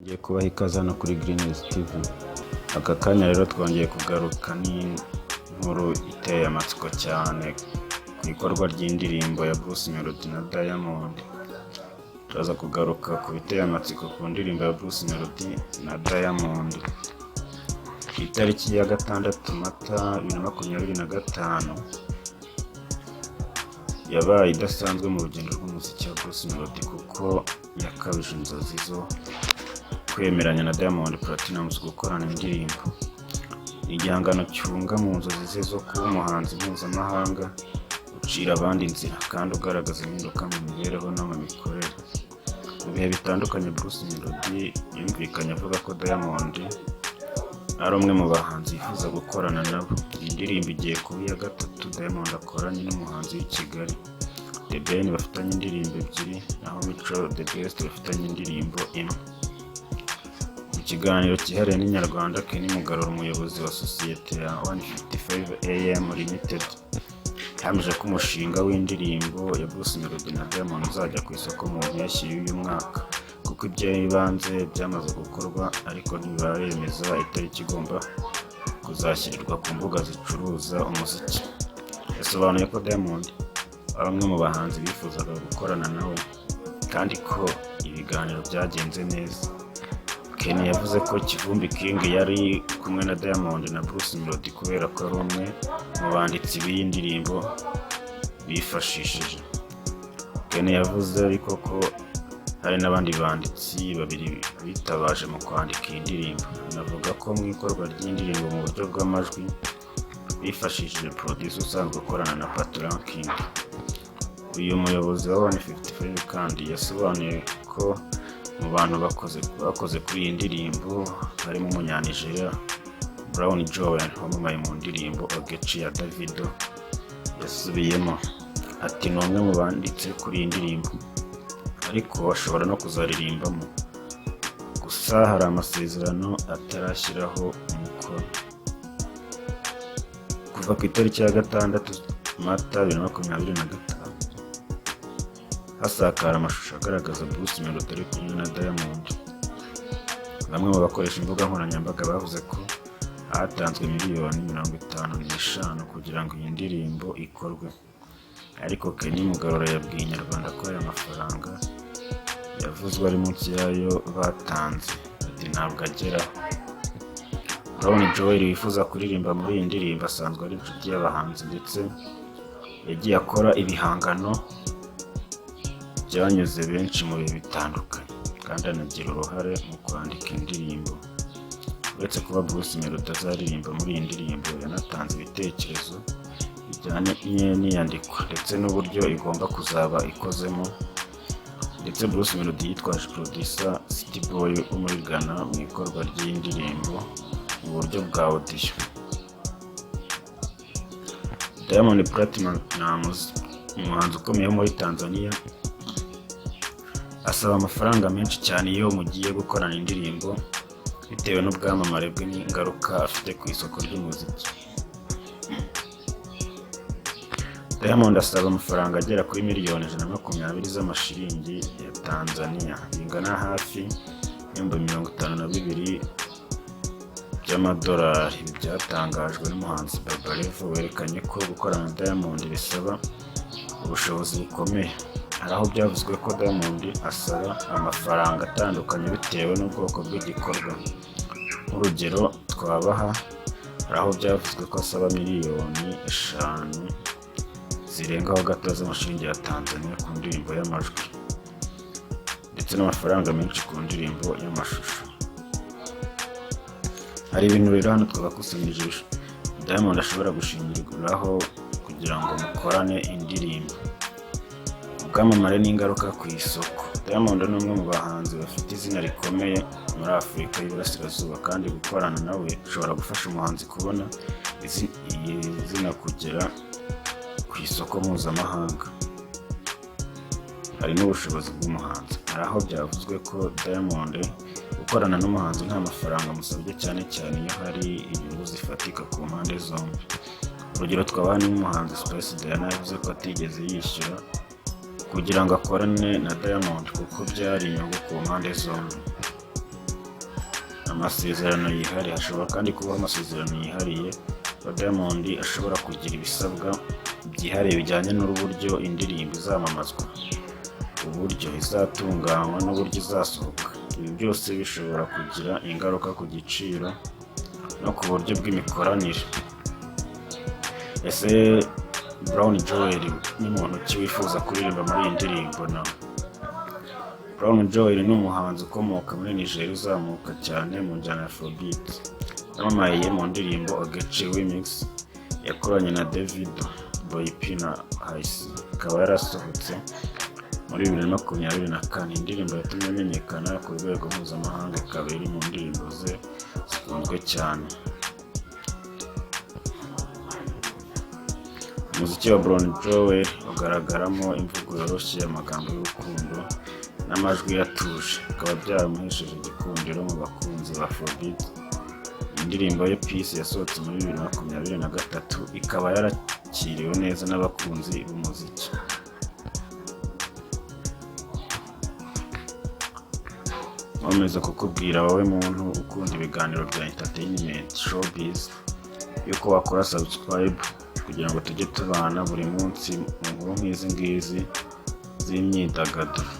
Ngiye kubaha ikaze hano kuri Green TV. Aka kanya rero twongeye kugaruka n'inkuru iteye amatsiko cyane ku ikorwa ry'indirimbo ya Bruce Melody na Diamond. Turaza kugaruka ku biteye amatsiko ku ndirimbo ya Bruce Melody na Diamond. Ku itariki ya 6 Mata 2025 yabaye idasanzwe mu rugendo rw'umuziki wa Bruce Melody, kuko yakabije inzozi zo kwemeranya na Diamond Platnumz gukorana indirimbo. Ni igihangano cyunga mu nzozi ze zo kuba umuhanzi mpuzamahanga ucira abandi inzira kandi ugaragaza impinduka mu mibereho no mu mikorere. Mu bihe bitandukanye, Bruce Melody yumvikanye avuga ko Diamond ari umwe mu bahanzi yifuza gukorana nabo. Iyi ndirimbo igiye kuba iya gatatu Diamond akoranye n'umuhanzi w'i Kigali. The Ben bafitanye indirimbo ebyiri, naho Mico The Best bafitanye indirimbo imwe. Mu kiganiro cyihariye n'Inyarwanda, Kenny Mugarura, umuyobozi wa sosiyete ya 155 AM Limited, yahamije ko umushinga w'indirimbo ya Bruce Melody na Diamond uzajya ku isoko mu mpeshyi y'uyu mwaka, kuko iby'ibanze byamaze gukorwa, ariko ntibaremeza itariki igomba kuzashyirirwa ku mbuga zicuruza umuziki. Yasobanuye ko Diamond ari umwe mu bahanzi bifuzaga gukorana nawe kandi ko ibiganiro byagenze neza. Kenny yavuze ko Kivumbi King yari kumwe na Diamond na Bruce Melody kubera ko ari umwe mu banditsi b'iyi ndirimbo bifashishije. Kenny yavuze ariko ko hari n'abandi banditsi babiri bitabaje mu kwandika iyi ndirimbo. Anavuga ko mu ikorwa ry'indirimbo mu buryo bw'amajwi bifashishije producer usanzwe ukorana na Patoranking. Uyu muyobozi wa 155 kandi yasobanuye ko mu bantu bakoze kuri iyi ndirimbo harimo Umunyanigeriya Brown Joel wamamaye mu ndirimbo Ogechi ya Davido yasubiyemo. Ati: "Ni umwe mu banditse kuri iyi ndirimbo, ariko ashobora no kuzaririmbamo, gusa hari amasezerano atarashyiraho umukono." Kuva ku itariki ya 6 Mata 2025 hasakara amashusho agaragaza Bruce Melody ari kumwe na Diamond, bamwe mu bakoresha imbuga nkoranyambaga bavuze ko hatanzwe miliyoni 55 kugira ngo iyi ndirimbo ikorwe. Ariko Kenny Mugarura yabwiye Inyarwanda ko aya mafaranga yavuzwe ari munsi y'ayo batanze. Ati: "Ntabwo ageraho." Brown Joel wifuza kuririmba muri iyi ndirimbo asanzwe ari inshuti y'abahanzi, ndetse yagiye akora ibihangano byanyuze benshi mu bihe bitandukanye, kandi anagira uruhare mu kwandika indirimbo. Uretse kuba Bruce Melody azaririmba muri iyi ndirimbo, yanatanze ibitekerezo bijyanye n'iyandikwa ndetse n'uburyo igomba kuzaba ikozemo. Ndetse Bruce Melody yitwaje producer City Boy wo muri Ghana mu ikorwa ry'iyi ndirimbo mu buryo bwa audio. Diamond Platnumz, umuhanzi ukomeye wo muri Tanzania, asaba amafaranga menshi cyane iyo mugiye gukorana indirimbo, bitewe n'ubwamamare bwe n'ingaruka afite ku isoko ry'umuziki. Diamond asaba amafaranga agera kuri miliyoni 120 z'amashiringi ya Tanzania, bingana hafi 52,000 by'amadolari. Ibi byatangajwe n'umuhanzi Baba Levo werekanye ko gukorana na Diamond bisaba ubushobozi bukomeye. Hari aho byavuzwe ko Diamond asaba amafaranga atandukanye bitewe n'ubwoko bw'igikorwa. Nk'urugero twabaha, hari aho byavuzwe ko asaba miliyoni 5 zirengaho gato z'amashiringi ya Tanzania ku ndirimbo y'amajwi, ndetse n'amafaranga menshi ku ndirimbo y'amashusho. Hari ibintu rero hano twabakusanyirije Diamond ashobora gushingiraho kugira ngo mukorane indirimbo. Ubwamamare n'ingaruka ku isoko. Diamond ni umwe mu bahanzi bafite izina rikomeye muri Afurika y'Iburasirazuba, kandi gukorana nawe bishobora gufasha umuhanzi kubona izina, kugera ku isoko mpuzamahanga. Hari n'ubushobozi bw'umuhanzi. Hari aho byavuzwe ko Diamond gukorana n'umuhanzi nta mafaranga amusabye, cyane cyane iyo hari inyungu zifatika ku mpande zombi. Urugero twabaha ni nk'umuhanzi Spice Diana, yavuze ko atigeze yishyura kugira ngo akorane na Diamond kuko byari inyungu ku mpande zombi. Amasezerano yihariye: Hashobora kandi kubaho amasezerano yihariye wa Diamond ashobora kugira ibisabwa byihariye bijyanye n'uburyo indirimbo izamamazwa, uburyo izatunganywa n'uburyo izasohoka. Ibi byose bishobora kugira ingaruka ku giciro no ku buryo bw'imikoranire. Ese Brown Joel ni muntu ki wifuza kuririmba muri iyi ndirimbo nawe? Brown Joel ni umuhanzi ukomoka muri Nigeria uzamuka cyane mu njyana ya Afrobeat. Yamamaye mu ndirimbo Ogechi Remix yakoranye na Davido, Boy P na Hayes, ikaba yarasohotse muri 2024. Indirimbo yatumye amenyekana ku rwego mpuzamahanga, ikaba iri mu ndirimbo ze zikunzwe cyane. Umuziki wa Brown Joel ugaragaramo imvugo yoroshye, amagambo y'urukundo n'amajwi atuje, bikaba byaramuhesheje igikundiro mu bakunzi ba Afrobeat. Indirimbo ye Peace yasohotse muri 2023, ikaba yarakiriwe neza n'abakunzi b'umuziki. Nkomeza kukubwira wowe muntu ukunda ibiganiro bya entertainment, showbiz, yuko wakora subscribe kugira ngo tujye tubana buri munsi mu nkuru nk'izi ngizi z'imyidagaduro.